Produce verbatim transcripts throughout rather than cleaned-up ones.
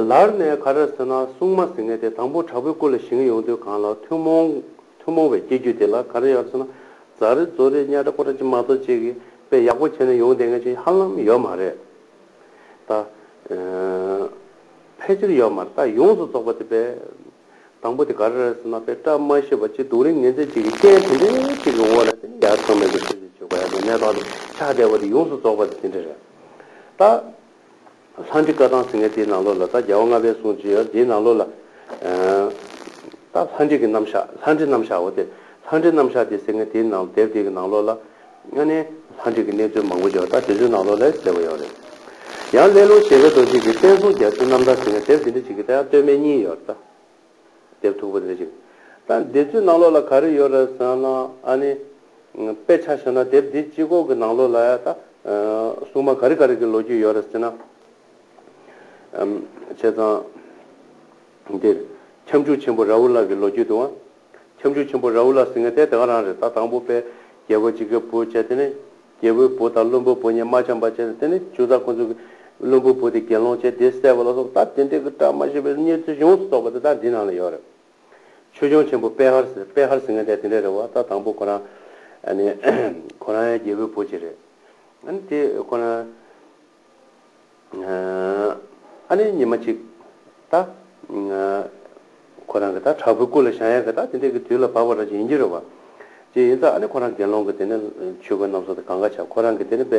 ལར་ནས་ག་རེ་ཟེར་ན་སྲུང་མ་ཟེར་མཁན་དེ་དང་པོ་དྲག་པོའི་སྐུ་ལ་བཞེངས་ཡོང་དུས་སྒང་ལ་ཐུན་མོང་ཐུན་མོང་བའི་སྐྱེ་རྒྱུད་དེ་ལ་ག་རེ་ཡོད་ཟེར་ན་ཛ་རི་ཛོ་རི་ཉ་ཏྲ་ཀོ་ཏྲ་ཅིག་མ་གཏོགས་ཅིག་གིས་དཔེ་ཡག་པོ་བྱས་ནས་ཡོང་བསྡད་མཁན་ཅིག་ཧ་ལམ་ཡོད་མ་རེད། ད་ཨ་ཕལ་ཆེར་ཡོད་མ་རེད། ད་ཡོངས་སུ་རྫོགས་པ་དེ་དཔེ། དང་པོ་དེ་ག་རེ་རེད་ཟེར་ན་དཔེ་བཀྲ་མ་ཤིས་པ་ཅིག་སྡུག་རིགས་ངན་འཛིན་ཅིག་གི་རྐྱེན་དེ་འདྲའི་ཅིག་གི་འོག་ལ་དེ་ནི་ཡར་ཚང་མས་ཀྱི་སེམས་ཅན་བྱེད་དགོས་ཡ་དེ་གནས་སྟངས་དེ་ཆགས་བསྡད་པ་དེ་ཡོངས་སུ་རྫོགས་པ་དེ་དེ་འདྲ་རེད། ད་ལྷ་འདྲེ་བཀའ་ཐང་ཟེར་མཁན་དེའི་ནང་ལོགས་ལ་ད་རྒྱལ་བ་ལྔ་པའི་གསུང་ཅིག་ཡོད། དེའི་ནང་ལོགས་ལ་ད་ལྷ་འདྲེ་གི་རྣམ་གཞག་ལྷ་འདྲེ་རྣམ་གཞག་འོ་དེ་ལྷ་འདྲེ་རྣམ་གཞག་དེ་ཟེར་མཁན་དེའི་ནང་དེབ་དེ་གི་ནང་ལོགས་ལ་ཨ་ནི་ལྷ་འདྲེ་གི་གནས་ཚུལ་མང་པོ་ཅིག་ཡོད། ད་དེ་ཚོའི་ནང་ལོགས་ལ་གསལ་པོ་ཡོད་རེད། ཡང་སླེ་ལུང་ཞལ་དཀར་རྡོ་རྗེ་གི་བསྟན་སྲུང་རྒྱ་མཚོའི་རྣམ་ཐར་ཟེར་མཁན་དེབ་དེ་འདྲ་ཅིག་གི་ད་ཡང་སྟོད་སྨད་གཉིས་ཡོད་རེད་ད། དེབ་མཐུག་པོ་དེ་འདྲ་ཅིག་ད་འདི་ཚོའི་ནང་ལོགས་ལ་ག་རེ་ཡོད་རེད་ཟེར་ན་ཨ་ནི། དཔེ་ཆ་བཞག་ན་དེབ་འདི་གཅིག་པོ་གི་ནང་ལོགས་ལ་ཡ་ད། སྲུང་མ་ག་རེ་ག་རེ་གི་ལོ་རྒྱུས་ཡོད་རེད་ཟེར་ན། བྱས་ཙང་། འདིར། ཁྱབ་འཇུག་ཆེན་པོ་ར་ཧུ་ལ་གི་ལོ་རྒྱུས་འདུག་ཨ། ཁྱབ་འཇུག་ཆེན་པོ་ར་ཧུ་ལ་ཟེར་མཁན་དེ་དེ་ག་རང་རེད། ད་དང་པོ་དཔེ་རྒྱལ་པོ་གཅིག་གི་བུ་བྱས་དེ་ནས་རྒྱལ་པོའི་བུ་དང་བློན་པོའི་བུ་གཉིས་མ་འཆམ་པ་བྱས་ནས་དེ་ནས་ཇུ་ཚ་ཁོ་ཚོ་གི་བློན་པོའི་བུ་དེ་དགེ་སློང་བྱས་དེ་བསད་པ་ལ་སོགས་ད་དེ་འདྲའི་གི་བཀྲ་མ་ཤིས་པའི་གནས་ཚུལ་ཡོངས་སུ་རྫོགས་པ་དེ་ད་འདི་ནང་ལ་ཡོད་རེད། ཆོས་སྐྱོང་ཆེན་པོ་པེ་ཧར་ཟེར་པེ་ཧར་ཟེར་མཁན་དེ་དེ་འདྲ་རེད་བ། ད་དང་པོ་ཁོ་རང་ཨ་ནི་ཁོ་རང་ཡང་རྒྱལ་པོའི་བུ་ཅིག་རེད། ཨ་ནི་དེ་ཁོ་རང་ཨ་ནི་ཉི་མ་གཅིག་ད་ཁོ་རང་གི་ད་དྲག་པོའི་སྐུ་ལ་བཞེངས་ཡག་གི་ད་དེ་འདྲ་གི་དུས་ལ་བབ་པ་ར་ཅིག་ཡིན་གྱི་རེད་བ། ཅིག་ཡིན་ཙང་ཨ་ནི་ཁོ་རང་དགེ་སློང་གི་དེ་ནི་ཆོས་གོས་རྣམ་གསུམ་དེ་གང་ག་ཆགས། ཁོ་རང་གི་དེ་ནི་དཔེ་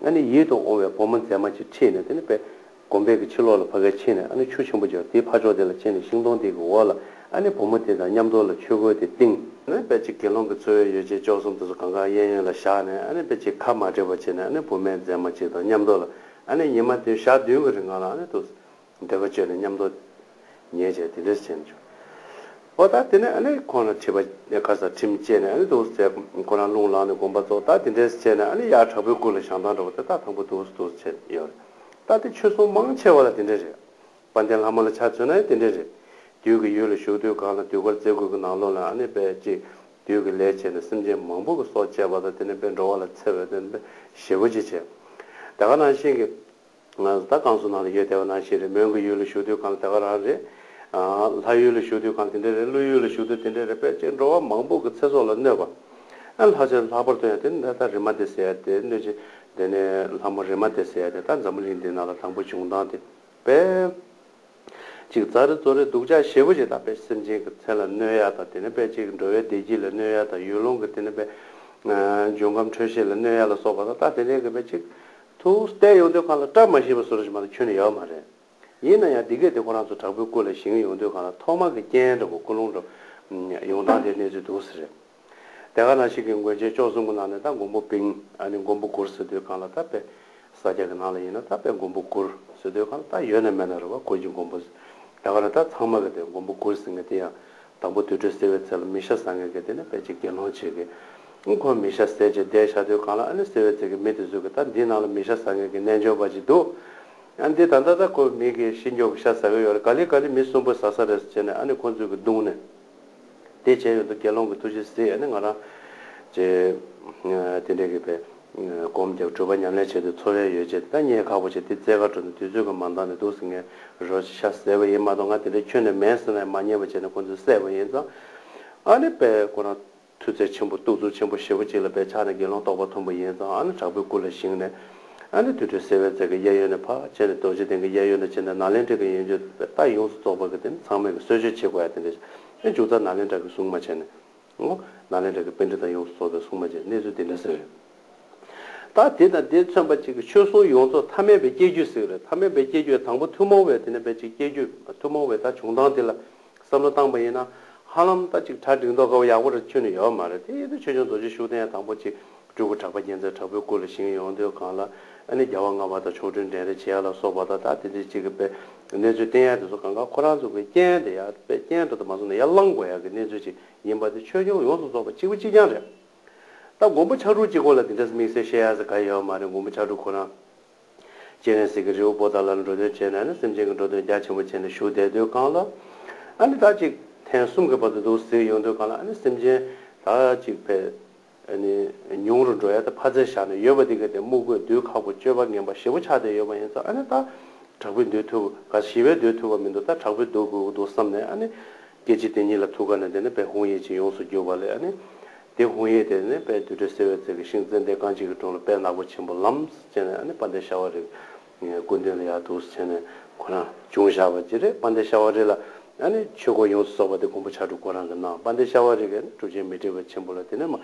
ཨ་ནི་ཡིད་དུ་འོང་བའི་བུ་མོ་མཛེས་མ་ཅིག་ཁྲིད་ནས་དེ་ནི་དཔེ། དགོན་པའི་གི་ཕྱི་ལོགས་ལ་ཕ་གིར་ཕྱིན་ནས་ཨ་ནི་ཆུ་ཆེན་པོ་ཅིག་ཡོད། དེའི་ཕར་ཕྱོགས་དེ་ལ་ཕྱིན་ནས་ཤིང་སྡོང་དེ་གི་འོག་ལ་ཨ་ནི་བུ་མོ་དེ་དང་མཉམ་དུ་ལ་ཆོས་གོས་དེ་བཏིང་། ཨ་ནི་དཔེ་ཅིག་དགེ་སློང་གི་འཚོ་བའི་ཡོ་བྱད་བཅུ་གསུམ་དེ་ཚོ་གང་ག་གཡས་གཡོན་ལ་བཞག་ནས་ཨ་ནི་དཔེ་ཅིག་ཁ་མ་བྲལ་བ་བྱས་ནས་ཨ་ནི་བུད་མེད་མཛེས་མ་ཅིག་དང་མཉམ་དུ་ལ་ཨ་ནི་ཉི་མ་དེ་ཞག་བདུན་གི་རིང་ལ་ཨ་ནི་དུ་འདོད་པ་སྤྱོད་ནས་མཉམ་དུ་ཉལ་བྱས་དེ་འདྲས་བྱས་ནས་བྱུང་། འོ་ད་དེ་ནས་ཨ་ནི་ཁོང་ལ་ཁྲིད་པ་ཁ་ས་ཁྲིམས་བཅད་ནས་ཨ་ནི་དུ་ཟེར་ཁོ་རང་རླུང་ལངས་ནས་དགོངས་པ་རྫོགས། ད་དེ་འདྲས་བྱས་ནས་ཨ་ནི་ཡར་དྲག་པོའི་སྐུ་ལ་བཞེངས་སྟངས་འདྲ་བོ་དེ་ད་དང་པོ་དུ་དུ་བྱས་ཡོད་རེད། ད་དེ་ཆོས་སྲུང་མང་ཆེ་བ་ལ་དེ་འདྲ་རེད། དཔལ་ལྡན་ལྷ་མོ་ལ་ཆ་མཚོན་ན་ཡང་དེ་འདྲ་རེད། བདུད་ཀྱི་ཡུལ་ལ་བཞུགས་དུས་གང་ལ་བདུད་དཀར་རྩེ་དགུ་གི་ནང་ལོགས་ལ་ཨ་ནི་དཔེ་ཅིག་བདུད་ཀྱི་ལས་བྱས་ནས་སེམས་ཅན་མང་པོ་གི་སྲོག་བཅད་པ་དང་དེ་ནས་དཔེ་འགྲོ་བ་ལ་འཚེ་བའི་དེ་ནས་དཔེ་ཞེ་པོ་ཅིག་བྱས། དེ་ག་ནང་བཞིན་གྱི། ང་ཚོ་ད་བསྐང་གསོ་ནང་ལ་ཡོད་བསྡད་པ་ནང་བཞིན་རེད། མོན་གྱི་ཡུལ་ལ་བཞུགས་དུས་གང་ལ་དེ་ག་རང་རེད། ལྷ་ཡུལ་ལ་བཞུགས་དུས་གང་ལ་དེ་འདྲ་རེད། ཀླུ་ཡུལ་ལ་བཞུགས་དུས་དེ་འདྲ་རེད། དཔེ་ཅིག་འགྲོ་བ་མང་པོ་གི་ཚེ་སྲོག་ལ་གནོད་པ། ཨ་ལྷག་ཆད་ལྷག་པར་དུ་ཡང་དེ་ནི་ད་ལྟ་རི་མ་དེ་ཟེར་ཡ་དེ་གནོད་བྱེད་དེ་ནས་ལྷ་མོ་རི་མ་དེ་ཟེར་ཡ་དེ་ད་འཛམ་བུ་གླིང་འདི་ནང་ལ་དང་པོ་བྱུང་སྟངས་དེ་དཔེ། ཅིག་ཛ་རི་ཛོ་རི་སྡུག་ཅག་ཞེ་པོ་ཅིག་ད་དཔེ་སེམས་ཅན་གྱི་ཚེ་ལ་གནོད་ཡ་དང་དེ་ནས་དཔེ་ཅིག་འགྲོ་བའི་བདེ་སྐྱིད་ལ་གནོད་ཡ་དང་ཡུལ་ལུང་གི་དེ་ནས་དཔེ། འབྱུང་ཁམས་འཕྲོད་བཞེས་ལ་གནོད་ཡ་ལ་སོགས་པ་དང་ད་དེ་འདྲའི་གི་དཔེ་ཅིག་ཐུགས་བལྟས་ཡོང་དུས་གང་ལ་བཀྲ་མ་ཤིས་པ་བཟོ་འདྲ་ཞིག་མ་གཏོགས་ཁྱོན་ནས་ཡོད་མ་རེད། ཡིན་ན་ཡང་འདི་གས་དེ་ཁོ་རང་ཚོ་དྲག་པོའི་སྐུ་ལ་བཞེངས་ཡོང་དུས་གང་ལ་ཐོག་མ་གི་རྐྱེན་འདྲ་པོ་ཀུན་སློང་འདྲ་ཡོང་སྟངས་དེ་གནས་ཚུལ་འདུག་ཟེར་རེད། དེ་ག་ནང་བཞིན་གྱི་མགོན་ཆེན་བཅུ་གསུམ་གྱི་ནང་ནས་ད་མགོན་པོ་བིང་ཨ་ནི་མགོན་པོ་གུར་ཟེར་དུས་གང་ལ་ད་དཔེ་ས་སྐྱ་གི་ནང་ལ་ཡིན་ན་ད་དཔེ་མགོན་པོ་གུར་ཟེར་དུས་གང་ལ་ད་ཡོད་ན་མེད་ན་རེད་བ། གུར་གྱི་མགོན་པོ་ཟེར། དེ་ག་ནས་ད་ཚང་མ་གི་དེ་མགོན་པོ་གུར་ཟེར་མཁན་དེ་ཡང་དང་པོ་དུར་ཁྲོད་བསིལ་བའི་ཚལ་ལ་མི་ཤ་ཟ་མཁན་གྱི་དེ་ནི་དཔེ་ཅིག་དགེ་སློང་ཅིག་གིས་ཁོ་མི་ཤ་བཟས་བྱས་བསྡད་བཞག་དུས་གང་ལ་ཨ་ནི་བསིལ་བའི་ཚལ་གྱི་མི་དེ་ཚོ་གིས་ད་འདི་ནང་ལ་མི་ཤ་ཟ་མཁན་གྱི་རྣལ་འབྱོར་པ་ཅིག་འདུག་ཨ་འདི་ད་ལྟ་ད་ཁོ་མི་གིས་ཤི་མགྱོགས་ཀྱི་ཤ་ཟ་གི་ཡོད་རེད། ག་ལེ་ག་ལེ་མི་གསོན་པོ་ཟ་ས་རེད་ཟེར་བྱས་ནས་ཨ་ནི་ཁོ་ཚོ་གིས་བརྡུངས་ནས། དེ་བྱས་ཡོད་དུས་དགེ་སློང་གི་ཐུགས་རྗེས་གཟིགས་ཨ་ནི་ང་རང་ཅེ་དེ་འདྲས་ཀྱི་པའི་སྒོམ་རྒྱབ་སྒྲུབ་པ་ཉམས་ལེན་བྱས་ཏེ་འཚོ་བའི་ཡོ་བྱད་དེ་ད་རྙེད་ཁག་པོ་བྱས་དེ་རྩེ་ག་འགྲོ་ནས་དུས་ཚོད་ཀྱི་མ་འདང་ནས་འདུག་ཟེར་ངས་རོ་ཤ་ཟས་པ་ཡིན་མ་གཏོགས་ང་དེ་འདྲས་ཁྱོན་ནས་མེད་ཟེར་ནས་མ་ཉན་པ་བྱས་ནས་ཁོ་ཚོས་བསད་པ་ཡིན་ཙང་། ཨ་ནི་པའི་ཁོ་རང་མཐུ་རྩལ་ཆེན་པོ་གཏུག་ཚུལ་ཆེན་པོ་ཞེ་པོ་ཅིག་ལ་པའི་ཕྱག་ནས་དགེ་སློང་རྟོགས་པ་ཐོན་པ་ཡིན་ཙང་ཨ་ནི་དྲག་པོའི་སྐུ་ལ་བཞེངས་ནས་ཨ་ནི་དུར་ཁྲོད་བསིལ་བའི་ཚལ་གྱི་གཡས་གཡོན་ནས་ཕར་བྱས་ནས་རྡོ་རྗེ་གདན་གྱི་གཡས་གཡོན་ནས་བྱས་ནས་ནཱ་ལེནྡྲ་གི་ཡན་ཆོད་ད་ཡོངས་སུ་རྫོགས་པ་གི་དེ་ནི་ཚང་མས་ཀྱི་གསོལ་མཆོད་བྱེད་དགོས་ཡ་དེ་འདྲ་ཞིག་ཨ་མཇུག་རྩ་ནཱ་ལེནྡྲ་གི་སྲུང་མ་བྱས་ནས། ཨོ། ནཱ་ལེནྡྲ་གི་པཎྜི་ཏ་ཡོངས་སུ་རྫོགས་པའི་སྲུང་མ་བཅས་གནས་ཚུལ་དེ་འདྲ་ཟེར། ད་དེ་དང་དེ་མཚོན་པ་གཅིག་གི་ཆོས་སྲུང་ཡོངས་རྫོགས་ཐ་མལ་པའི་སྐྱེ་རྒྱུད་ཟེར་གི་རེད། ཐ་མལ་པའི་སྐྱེ་རྒྱུད་དང་པོ་ཐུན་མོང་བའི་དེ་ནས་པའི་གཅིག་སྐྱེ་རྒྱུད་ཐུན་མོང་བའི་ད་བྱུང་སྟངས་དེ་ལ་བསམ་བློ་བཏང་པ་ཡིན་ན་ཧ་ལམ་ད་གཅིག་གྲ་སྒྲིག་མདོག་ཁ་པོ་ཡག་པོ་རེ་ཁྱོན་ནས་ཡོད་མ་རེད། དེ་ཡིན་དུས་ཆོས་སྐྱོང་རྡོ་རྗེ་ཤུགས་ལྡན་དང་པོ་གཅིག་སྤྲུལ་སྐུ་གྲགས་པ་རྒྱལ་མཚན་དྲག་པོའི་སྐུ་ལ་བཞེངས་ཡོང་དུས་གང་ལ་ཨ་ནི་རྒྱལ་བ་ལྔ་པ་དང་མཆོག་སྤྲུལ་འདྲེན་རེས་བྱེད་ཡ་ལ་སོགས་པ་དང་ད་དེ་འདྲའི་གཅིག་གི་པའི་གནས་ཚུལ་བསྟན་ཡ་དེ་ཚོ་གང་ག་ཁོ་རང་ཚོ་གི་རྐྱེན་དེ་ཡ་པའི་རྐྱེན་འགྲོ་དུ་མ་སོང་ནས་ཡར་བསླང་དགོས་ཡ་གི་གནས་ཚུལ་ཅིག་ཡིན་པ་དེ་ཆོས་སྐྱོང་ཡོངས་སུ་རྫོགས་པ་གཅིག་པ་གཅིག་རྐྱང་རེད། ད་མགོན་པོ་ཕྱག་དྲུག་གཅིག་པོ་ལ་འདི་འདྲ་དམིགས་བསལ་བཤད་ཡ་ཟེར་ག་ཡོད་མ་རེད། མགོན་པོ་ཕྱག་དྲུག་ཁོ་རང་སྤྱན་རས་གཟིགས་ཀྱི་རི་བོ་པོ་ཏ་ལ་འགྲོ་དོན་བྱས་ནས་ནི་སེམས་ཅན་གྱི་འགྲོ་དོན་རྒྱ་ཆེན་པོ་བྱས་ནས་བཞུགས་བསྡད་དུས་གང་ལ་ཨ་ནི་ད་ཅིག་ཐེངས་གསུམ་གྱི་བར་དུ་འདུག་གཟིགས་ཡོང་དུས་གང་ལ་ཨ་ནི་སེམས་ཅན་ད་ཅིག་པའི་ཨ་ནི་ཉུང་རུ་འགྲོ་ཡ་ད་ཕར་ཚད་བཞག་ནས་ཡོད་པ་དེ་ག་དེ་དམུ་རྒོད་བདུད་ཁག་པོ་སྤྱོད་པ་ངན་པ་ཞེ་པོ་ཆགས་བསྡད་ཡོད་པ་ཡིན་ཙང་ཨ་ནི་ད། དྲག་པོས་འདུལ་ཐུབ་ག་ཞི་བས་འདུལ་ཐུབ་པ་མི་འདུག་ད་དྲག་པོས་འདུལ་དགོས་ཀྱི་འདུག་བསམ་ནས་ཨ་ནི་སྐད་ཅིག་དེ་ཉིད་ལ་ཐུགས་ཁ་ནས་དེ་ནས་དཔེ་ཧཱུྃ་ཡིག་ཅིག་ཡོངས་སུ་གྱུར་པ་ལས་ཨ་ནི་དེ་ཧཱུྃ་ཡིག་དེ་ནས་དཔེ་དུར་ཁྲོད་སེ་བའི་རྩེ་གི་ཤིང་ཙནྡན་རྐང་གཅིག་གི་དྲུང་ལ་དཔལ་ནག་པོ་ཆེན་པོ་ལམ་ཟེར་ནས་ཨ་ནི་དཔལ་ལྡན་ཤ་བ་རི་སྐུ་མདུན་ལ་ཡར་འདུག་ཟེར་ནས་ཁོ་རང་བྱོན་བཞག་པ་ཅིག་རེད། དཔལ་ལྡན་ཤ་བ་རི་ལ་ཨ་ནི་ཆོས་སྐོར་ཡོངས་སུ་རྫོགས་པ་དེ་མགོན་པོ་ཕྱག་དྲུག་ཁོ་རང་གིས་གནང་། དཔལ་ལྡན་ཤ་བ་རི་གིས་ཨ་ནི་གྲུབ་ཆེན་མཻ་ཏྲི་པ་ཆེན་པོ་ལ་དེ་ནས་མ་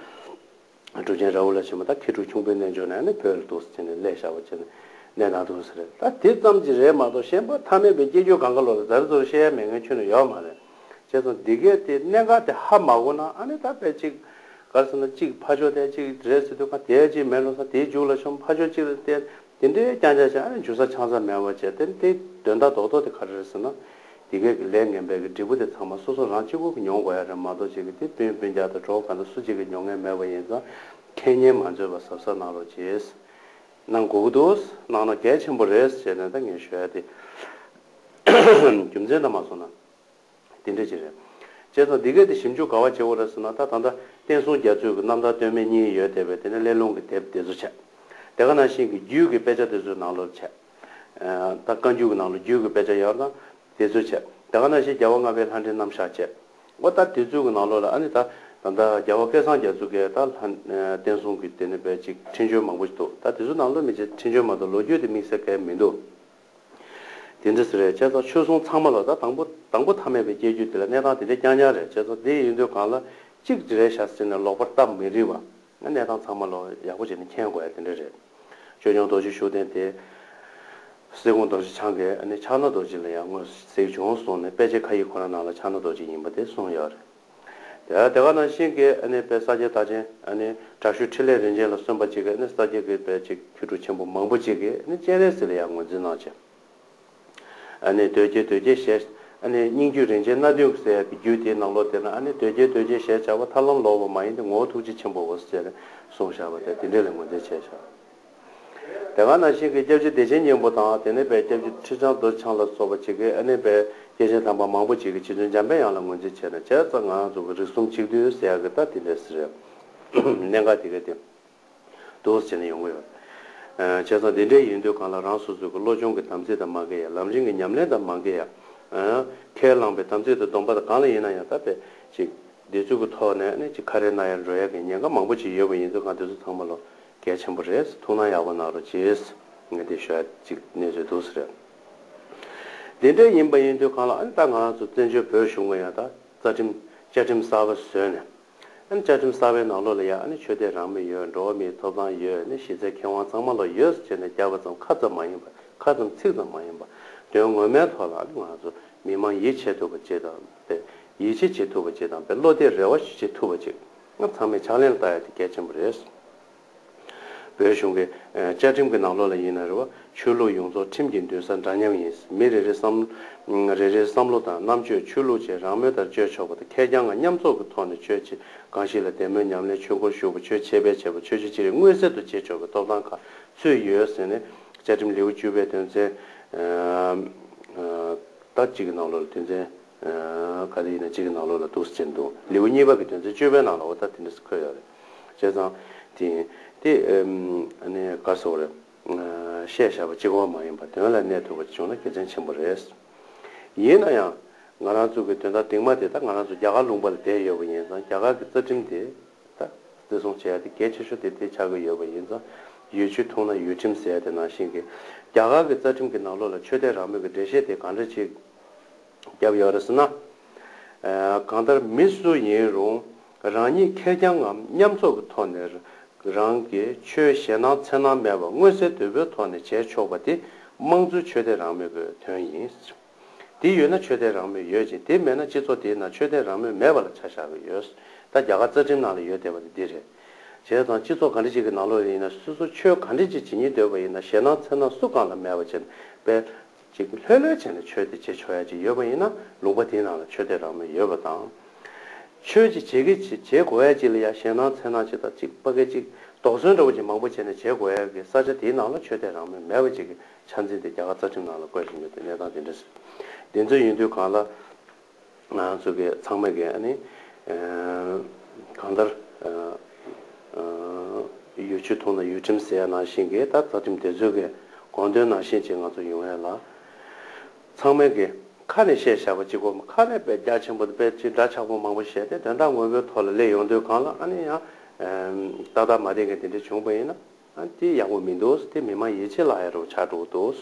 གྲུབ་ཆེན་རཱ་ཧུ་ལ་ཆེན་པོ་དང་མཁས་གྲུབ་ཁྱུང་པོའི་རྣལ་འབྱོར་ནས་ནི་བོད་ལ་འདུག་ཟེར་ནས་སླེབས་བཞག་པ་བྱས་ནས་གནས་སྟངས་འདུག་ཟེར་རེད། ད་དེ་ཙམ་གྱིས་རེད་མ་གཏོགས་གཞན་པ་ཐ་མལ་པའི་སྐྱེ་རྒྱུད་གང་ག་ལོག་ལ་ཛ་རི་ཛོ་རི་བཤད་ཡ་མེད་མཁན་ཁྱོན་ནས་ཡོད་མ་རེད། བྱས་ཙང་འདི་གས་དེ་གནད་འགག་དེ་ཧ་མ་གོ་ན་ཨ་ནི་ད་དཔེ་གཅིག་ག་རེ་ཟེར་ན་གཅིག་ཕ་ཕྱོགས་དེ་གཅིག་རེད་ཟེར་དུས་ག་དེ་གཅིག་མེད་ལོ་ས་དེའི་མཇུག་ལ་ཤོང་ཕ་ཕྱོགས་གཅིག་ལ་བལྟས། དེ་འདྲའི་རྐྱང་རྐྱང་བྱས་ཨ་ནི་འཇུ་ས་འཆང་ས་མེད་པ་བྱས། དེ་དེའི་དོན་དག་རྡོག་རྡོག་དེ་ག་རེ་རེད་ཟེར་ན། དེ་གས་ཀྱི་ལས་ངན་པའི་གི་འབྲས་བུ་དེ་ཚང་མ་སོ་སོ་རང་གཅིག་པོ་གིས་མྱོང་དགོས་ཡ་རེད་མ་གཏོགས་ཅིག་གི་དེ་སྤུན་སྤུན་ཀྱག་དང་གྲོགས་གང་དང་སུ་གཅིག་གིས་མྱོང་མཁན་མེད་པ་ཡིན་ཙང་ཁེ་ཉེན་མ་འཛོལ་བ་གཟབ་གཟབ་གནང་རོགས་གྱིས། གནང་དགོས་ཀྱི་འདུག་གནང་ན་གལ་ཆེན་པོ་རེད་ཟེར་ནས་ད་ངས་ཞུ་ཡ་དེ་རྒྱུ་མཚན་དང་མ་སོང་ན། དེ་འདྲ་ཅིག་རེད། བྱས་ཙང་འདི་གས་དེ་ཞིབ་འཇུག་ག་པར་བྱེད་དགོས་རེད་ཟེར་ན་ད་ད་ལྟ་བསྟན་སྲུང་རྒྱ་མཚོས་ཀྱི་རྣམ་ཐར་སྟོད་སྨད་གཉིས་ཡོད་བསྡད་པའི་དེ་ནས་སླེ་ལུང་གི་དེབ་དེ་ཚོ་བྱས། དེ་ག་ནང་བཞིན་གྱི་རྒྱུད་ཀྱི་དཔེ་ཆ་དེ་ཚོའི་ནང་ལོགས་བྱས། ད་བཀའ་འགྱུར་གྱི་ནང་ལོགས་རྒྱུད་ཀྱི་དཔེ་ཆ་ཡོད་ན་དེ་ཚོ་བྱས། དེ་ག་ནང་བཞིན་རྒྱལ་བ་ལྔ་པའི་ལྷ་འདྲེའི་རྣམ་གཞག་བྱས། འོ་ད་དེ་ཚོའི་གི་ནང་ལོགས་ལ་ཨ་ནི་ད་ད་ལྟ་རྒྱལ་བ་སྐལ་བཟང་རྒྱ་མཚོ་གིས་ད་ལྷ་བསྟན་སྲུང་གི་དེ་ནས་དཔེ་ཅིག་འཕྲིན་བཅོལ་མང་པོ་ཞིག་འདུག་ད་དེ་ཚོའི་ནང་ལོགས་མི་བྱེད་འཕྲིན་བཅོལ་མ་གཏོགས་ལོ་རྒྱུས་དེ་དམིགས་བསལ་གང་ཡང་མི་འདུག་དེ་འདྲ་ཟེར་རེད། བྱས་ཙང་ཆོས་སྲུང་ཚང་མ་ལ་ད་དང་པོ་དང་པོ་ཐ་མལ་པའི་སྐྱེ་རྒྱུད་དེ་ལ་གནས་སྟངས་དེ་འདྲ་རྐྱང་རྐྱང་རེད། བྱས་ཙང་དེ་ཡིན་དུས་གང་ལ་གཅིག་རེད་ཤག་ཟེར་ནས་ལོག་པར་སྟབས་མི་རིགས་པ་གནས་སྟངས་ཚང་མ་ལ་ཡག་པོ་བྱས་ནས་མཁྱེན་དགོས་ཡ་དེ་འདྲ་རེད། ཆོས་སྐྱོང་རྡོ་རྗེ་ཤུགས་ལྡན་དེ་སྲིད་སྐོང་རྡོ་རྗེ་འཆང་གིས་ཨ་ནི་ཕྱག་ན་རྡོ་རྗེ་ལ་ཡང་དངོས་སུ་གཟིགས་བྱུང་གསུངས་ནས་དཔེ་ཆའི་ཁ་ཡིག་ཁོ་རང་ནང་ལ་ཕྱག་ན་རྡོ་རྗེ་ཡིན་པ་དེ་གསུངས་ཡོད་རེད། དེ་དེ་ག་ནང་བཞིན་གྱི་ཨ་ནི་དཔེ་ས་སྐྱའི་བདག་ཆེན་ཨ་ནི་དྲག་ཤུལ་འཕྲིན་ལས་རིན་ཆེན་ལ་སོན་པ་ཅིག་གིས་ཨ་ནི་ས་སྐྱའི་གི་དཔེ་ཅིག་མཁས་གྲུབ་ཆེན་པོ་མང་པོ་ཅིག་གིས་ཨ་ནི་སྤྱན་རས་གཟིགས་ལ་ཡང་ངོས་འཛིན་གནང་བྱས། ཨ་ནི་གདོས་བགེགས་གདོས་བགེགས་ཞེས་ཨ་ནི་སྙིང་བཅུད་རིན་ཆེན་སྣ་བདུན་ཟེར་ཡག་གི་རྒྱུད་དེའི་ནང་ལོགས་དེ་ན་ཨ་ནི་གདོས་བགེགས་གདོས་བགེགས་ཞེས་བྱ་བ་ཐར་ལམ་ལོག་པ་མ་ཡིན་ཏེ་ངོ་བོ་ཐུགས་རྗེ་ཆེན་པོའོ་ཟེར་གསུངས་བཞག་པ་དེ་དེ་འདྲ་ལ་ངོས་འཛིན་བྱས་བཞག་དེ་ག་ནང་བཞིན་གྱི་སྐྱབས་རྗེ་བདེ་ཆེན་སྙིང་པོ་དང་དེ་ནས་དཔེ་སྐྱབས་རྗེ་ཁྲི་བྱང་རྡོ་རྗེ་འཆང་ལ་སོགས་པ་ཅིག་གིས་ཨ་ནི་དཔེ་སྐྱེས་ཆེན་དམ་པ་མང་པོ་ཅིག་གིས་རྗེ་བཙུན་འཇམ་དཔལ་དབྱངས་ལ་ངོས་འཛིན་བྱས་ནས་བྱས་ཙང་ང་རང་ཚོ་གི་རིགས་གསུམ་གཅིག་བསྡུས་ཟེར་ཡག་གི་ད་དེ་འདྲ་ཟེར་རེད། གནད་འགག་དེ་ག་དེ་འདུག་ཟེར་ནས་ཡོང་གི་ཡོད། བྱས་ཙང་དེ་འདྲ་ཡིན་དུས་གང་ལ་རང་སོ་སོ་གི་བློ་སྦྱོང་གི་དམ་ཚིག་དང་མ་འགལ་ཡ། ལམ་རིམ་གྱི་ཉམས་ལེན་དང་མ་འགལ་ཡ། ཁས་བླངས་པའི་དམ་ཚིག་དང་སྡོམ་པ་དང་གང་ལ་ཡིན་ན་ཡང་ད་དཔེ་ཅིག་འདི་ཚོ་གི་ཐོག་ནས་ནི་ཅིག་ཁ་རས་གནང་ཡར་འགྲོ་ཡ་གི་ཉེན་ཁ་མང་པོ་ཅིག་ཡོད་པ་ཡིན་ཙང་ང་འདི་ཚོ་ཚང་མ་ལོ་གལ་ཆེན་པོ་རེད། ཐུགས་སྣང་ཡག་པོ་གནང་རོགས་གྱིས། ངས་འདི་ཞུ་ཡ་ཅིག་གནས་ཚུལ་འདུག་ཟེར། འདི་འདྲ་ཡིན་པ་ཡིན་དུས་གང་ལ་ཨ་ནི་ད་ང་རང་ཚོ་བཙན་བྱོལ་བོད་གཞུང་གི་ཡང་ད་རྩ་ཁྲིམས་བཅའ་ཁྲིམས་གསར་པ་བཟོས་ནས། ཨ་ནི་བཅའ་ཁྲིམས་གསར་པའི་ནང་ལོགས་ལ་ཡང་ཨ་ནི་ཆོས་དད་རང་མོས་ཡོད། འགྲོ་བ་མིའི་ཐོབ་ཐང་ཡོད། ཨ་ནི་གཞི་རྩའི་ཁེ་དབང་ཚང་མ་ལོག་ཡོད་ཟེར་ནས་བརྒྱབ་པ་ཙམ་ཁ་ཙམ་མ་ཡིན་པ། ཁ་ཙམ་ཚིག་ཙམ་མ་ཡིན་པ། དོན་ངོ་མའི་ཐོག་ལ་ཨ་ནི་ང་ཚོ་མི་མང་ཡིད་ཆེས་ཐུབ་པ་ཅིག་དང་དཔེ་ཡིད་ཆེས་བྱེད་ཐུབ་པ་ཅིག་དང་དཔེ་བློ་གཏད་རེ་བ་ཞིག་བྱེད་ཐུབ་པ་ཅིག་ང་ཚང་མས་ཕྱག་ལེན་ལ་བསྟར་ཡ་དེ་གལ་ཆེན་པོ་རེད། བོད་གཞུང་གི་ཨ་བཅའ་ཁྲིམས་ཀྱི་ནང་ལོགས་ལ་ཡིན་ན་རེད་བ། ཆོས་ལུགས་ཡོངས་རྫོགས་ཁྲིམས་ཀྱི་འདུན་ས་འདྲ་མཉམ་ཡིན། མི་རེ་རེའི་བསམ་རེ་རེའི་བསམ་བློ་དང་རྣམ་དཔྱོད་ཆོས་ལུགས་བཅས་རང་མོས་ལྟར་སྤྱོད་ཆོག་པ་དང་ཁེར་རྐྱང་ངམ་མཉམ་ཚོགས་ཀྱི་ཐོག་ནས་ཆོས་བྱེད། གང་ཞིག་ལ་བདེ་སྨོན་ཉམས་ལེན། ཆོས་འཁོར་ཞུགས་པ། ཆོས་འཆད་སྤེལ་བྱེད་པ། ཆོས་བྱེད་ཅི་རིགས་མངོན་གསལ་དུ་བྱེད་ཆོག་པའི་ཐོབ་ཐང་ཁག་ཚུད་ཡོད་ཟེར་ནས་བཅའ་ཁྲིམས་ལེའུ་བཅུ་པའི་དོན་ཚན་ཨ་ཨ་ད་གཅིག་གི་ནང་ལོགས་ལ་དོན་ཚན་ཨ་ག་རེ་ཡིན་ན་གཅིག་གི་ནང་ལོགས་ལ་འདུག་སེ་བྱས་འདུག་ལེའུ་གཉིས་པ་གི་དོན་ཚན་བཅུ་པའི་ནང་ལ་འོ་ད་དེ་འདྲ་སེ་འཁོད་ཡོད་རེད། བྱས་ཙང་དེ་དེ་ཨ་ནི་ག་རེ་ཟེར་དགོས་རེད། བཤད་བཞག་པ་གཅིག་པོ་མ་ཡིན་པར་དོན་ལ་གནས་ཐུབ་པ་བྱུང་ན་དགེ་མཚན་ཆེན་པོ་རེད། ཡིན་ན་ཡང་ང་རང་ཚོ་གི་དོན་དག་སྟེང་མ་དེ་ད་ང་རང་ཚོ་རྒྱ་གར་ལུང་པ་ལ་བསྡད་ཡོད་པ་ཡིན་ཙང་རྒྱ་གར་གི་རྩ་ཁྲིམས་དེ་ད་བརྩི་སྲུང་བྱེད་ཡ་དེ་གལ་ཆེ་ཤོས་དེ་དེ་ཆགས་ཀྱི་ཡོད་པ་ཡིན་ཙང་ཡུལ་ཆོས་ཐུགས་སྣང་ཡུལ་ཁྲིམས་ཟེར་ཡ་དེ་ནང་བཞིན་གི་རྒྱ་གར་གི་རྩ་ཁྲིམས་ཀྱི་ནང་ལོགས་ལ་ཆོས་དད་རང་མོས་ཀྱི་འགྲེལ་བཤད་དེ་གང་འདྲ་ཅིག་བརྒྱབ་ཡོད་རེད་ཟེར་ན། ཨ་གང་ལྟར་མི་སུ་ཡིན་རུང་རང་ཉིད་ཁེར་རྐྱང་ངམ་མཉམ་ཚོགས་ཀྱི་ཐོག་ནས་རང་གི་ཆོས་ཞེད་སྣང་འཚེར་སྣང་མེད་པར་མངོན་གསལ་དོད་པོའི་ཐོག་ནས་བྱེད་ཆོག་པ་དེ་དམངས་གཙོའི་ཆོས་དད་རང་མོས་ཀྱི་དོན་ཡིན། དེ་ཡོད་ན་ཆོས་དད་རང་མོས་ཡོད་ཅིང་དེ་མེད་ན་སྤྱི་ཚོགས་དེའི་ནང་ཆོས་དད་རང་མོས་མེད་པ་ལ་ཆ་བཞག་གི་ཡོད། ད་རྒྱ་གར་རྩ་ཁྲིམས་ནང་ལ་ཡོད་བསྡད་པ་དེ་འདི་རེད། བྱས་ཙང་སྤྱི་ཚོགས་ག་འདྲ་ཅིག་གི་ནང་ལོགས་ཡིན་ན་སོ་སོ་ཆོས་ག་འདྲ་ཅིག་བྱེད་སྙིང་འདོད་པ་ཡིན་ན་ཞེད་སྣང་འཚེར་སྣང་སུ་གང་ལ་མེད་པ་བྱས་ནས་དཔེ་ཅིག་ལྷོད་ལྷོད་བྱས་ནས་ཆོས་དེ་བྱེད་ཆོག་ཡ་ཅིག་ཡོད་པ་ཡིན་ན་ལུང་པ་དེའི་ནང་ལ་ཆོས་དད་རང་མོས་ཡོད་པ་དང་། ཆོས་ཅིག་བྱེད་ཀྱི་ཅིག་བྱེད་དགོས་ཡ་ཅིག་ལ་ཡ་ཞེད་སྣང་འཚེར་སྣང་ཅིག་དང་ཅིག་ཕ་གི་ཅིག་དོགས་ཟོན་འདྲ་བོ་ཅིག་མང་པོ་བྱས་ནས་བྱེད་དགོས་ཡ་གི་ས་ཆ་དེའི་ནང་ལ་ཆོས་དད་རང་མོས་མེད་པ་ཅིག་གི་ཆ་འཛིན་དེ་རྒྱ་གར་རྩ་ཁྲིམས་ནང་ལ་བཀོད་བཞིན་ཡོད་དེ་གནས་སྟངས་དེ་འདྲ་ཞིག་དེ་ཚོ་ཡིན་དུས་གང་ལ། ང་ཚོ་གི་ཚང་མས་གི་ཨ་ནི་གང་ལྟར་ཡུལ་ཆོས་ཐུགས་སྣང་ཡུལ་ཁྲིམས་ཟེར་ཡ་ནང་བཞིན་གི་ད་རྩ་ཁྲིམས་དེ་ཚོ་གི་དགོངས་དོན་ནང་བཞིན་ཅིག་ང་ཚོ་ཡོང་ཡ་ལ་ ཚང་མས་ཀྱི་ཁ་ནས་བཤད་བཞག་པ་གཅིག་པོ་མ། ཁ་ནས་དཔེ་རྒྱ་ཆེན་པོ་དང་དཔེ་ཅིག་འདྲ་ཆགས་པོ་མང་པོ་བཤད་དེ། དོན་དག་དངོས་པོའི་ཐོག་ལ་སླེབས་ཡོང་དུས་སྒང་ལ། ཨ་ནི་ཡང་ཏག་ཏག་མ་བདེ་མཁན་དེ་འདྲ་བྱུང་པ་ཡིན་ན། ཨ་དེ་ཡག་པོ་མི་འདུག་དེ་མི་མང་ཡིད་ཆེས་བརླག་ཡ་རུ་ཆགས་འགྲོ་གི་འདུག